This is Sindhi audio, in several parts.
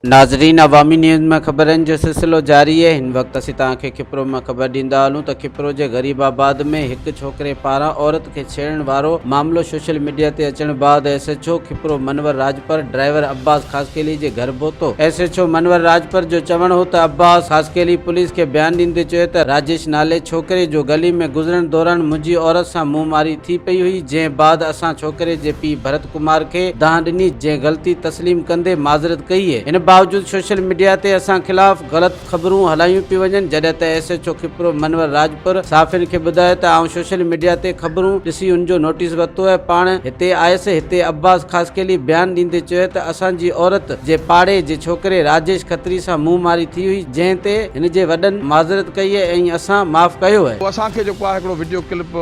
ناظرين عوامي نيوز ۾ خبرن جو سلسلو جاري اهي هن وقت اسين توهان کي کپرو مان خبر ڏيندا هلون ته کپرو جي غريب آباد ۾ هڪ ڇوڪري پاران عورت کي ڇيڙڻ وارو معاملو سوشل ميڊيا تي اچڻ بعد S H O Khipro Munawar Rajpar driver Abbas Khaskheli جي گهر پهتو S H O Munawar Rajpar جو چوڻ هو ته عباس خاصخيلي پوليس کي بيان ڏيندي چيو ته راجيش نالي ڇوڪري جو گلي ۾ گذرڻ دوران منهنجي عورت سان منهن ماري ٿي پئي هئي جنهن بعد اسان ڇوڪري جي پيء ڀرت ڪمار کي دانهن ڏني جنهن غلطي تسليم ڪندي معذرت ڪئي ان باوجود سوشل ميڊيا تي اسان خلاف غلط خبرون هلايون پيون وڃن جڏهن ته S H O Khipro Munawar Rajpar صحافين کي ٻڌايو ته آئون سوشل ميڊيا تي خبرون ڏسي ان جو نوٽيس ورتو ۽ پاڻ هتي آيس هتي عباس خاصخيلي بيان ڏيندي چيو ته اسان جي عورت جي پاڙي جي ڇوڪري راجيش کتري سان منهن ماري ٿي هئي جنهن تي هن جي وڏن معذرت ڪئي ۽ اسان معاف ڪيو. اسان کي جيڪو آهي هڪڙو وڊيو ڪلپ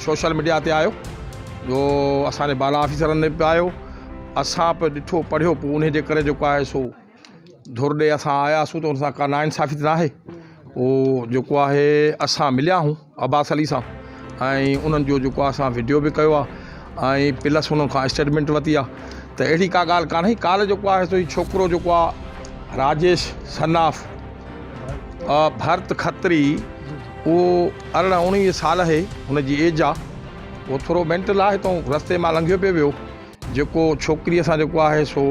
سوشل ميڊيا تي آيو جو اسان جي بالا آفيسرن ڏي به آيو اسان به ڏٺو پڙهيو پوء انهي جي ڪري جيڪو آهي سو ڌر ڏي اسان آياسون ته ان سان ڪا ناانصافي ته ناهي پوء جيڪو آهي اسان مليا آهيون عباس علي سان ۽ انهن جو جيڪو آهي اسان وڊيو به ڪيو آهي ۽ پلس انهن کان اسٽيٽمينٽ ورتي آهي ته اهڙي ڪا ڳالهه ڪانهي ڪالهه جيڪو آهي سو هي ڇوڪرو جيڪو آهي راجيش سناف ڀرت کتري اهو ارڙهن اوڻويهه سال اهي هن جي ايج آ اهو ٿورو مينٽل آهي تون رستي مان لنگهيو پئي ويو جيڪو ڇوڪريء سان جيڪو آهي سو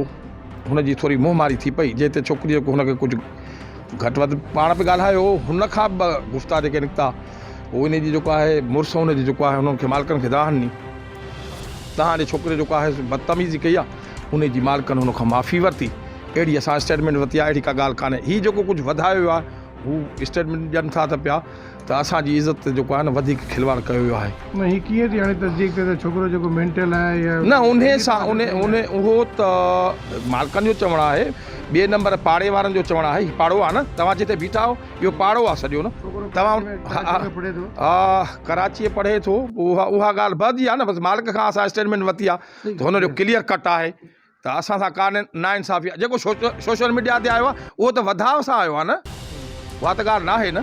هن جي ٿوري منهن ماري ٿي پئي جنهن تي ڇوڪريء جيڪو هن کي ڪجهه گهٽ وڌ پاڻ به ڳالهايو هن کان به گفتا جيڪي نڪتا هو ان جي جيڪو آهي مڙس هن جي جيڪو آهي هنن کي مالڪن کي دانهن ڏني تهان جي ڇوڪري جيڪو آهي سو بدتميزي ڪئي آ ان جي مالڪن هن کان معافي ورتي اهڙي اسان اسٽيٽمينٽ ورتي آ اهڙي ڪا ڳالهه ڪانهي هي جيڪو ڪجهه وڌايو ويو آهي هو اسٽيٽمينٽ ڏين ٿا ته پيا ته اسان جي عزت تي جيڪو آهي نه وڌيڪ کلواڙ ڪيو ويو آهي. نه هي ڪيئن ٿي هاڻي تصديق ٿئي ته ڇوڪرو جيڪو مينٽل آهي يا نه انهي سان انهي انهي اهو ته مالڪن جو چوڻ آهي ٻئي نمبر پاڙي وارن جو چوڻ آهي هي پاڙو آهي نه توهان جتي بيٺا آهيو اهو پاڙو آهي سڄو نه ڇوڪرو توهان ڪراچي ۾ پڙهي ٿو. ها ڪراچيء پڙهي ٿو اها اها ڳالهه بعد جي آهي نه بس مالڪ کان اسان اسٽيٽمينٽ ورتي آهي ته هن جو ڪليئر ڪٽ آهي ته اسان سان ڪا ناانصافي آهي جيڪو سوشل ميڊيا تي آيو آهي اهو ته وڌاء سان آيو آهي نه اها ته ڳالهه ناهي نه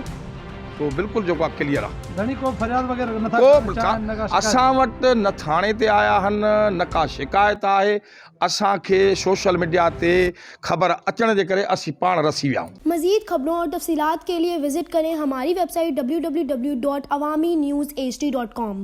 سو بلڪل جيڪو آهي ڪليئر آهي. ڌڻي ڪو فرياد وغيره نه ٿا ڪو به اسان وٽ نه ٿاڻي تي آيا آهن نه ڪا شڪايت آهي اسان کي سوشل ميڊيا تي خبر اچڻ جي ڪري اسين پاڻ رسي ويا آهيون. مزيد خبرون اور تفصيلات کے لئے وزٽ ڪرين ھماري web site www.awamiNewsHD.com.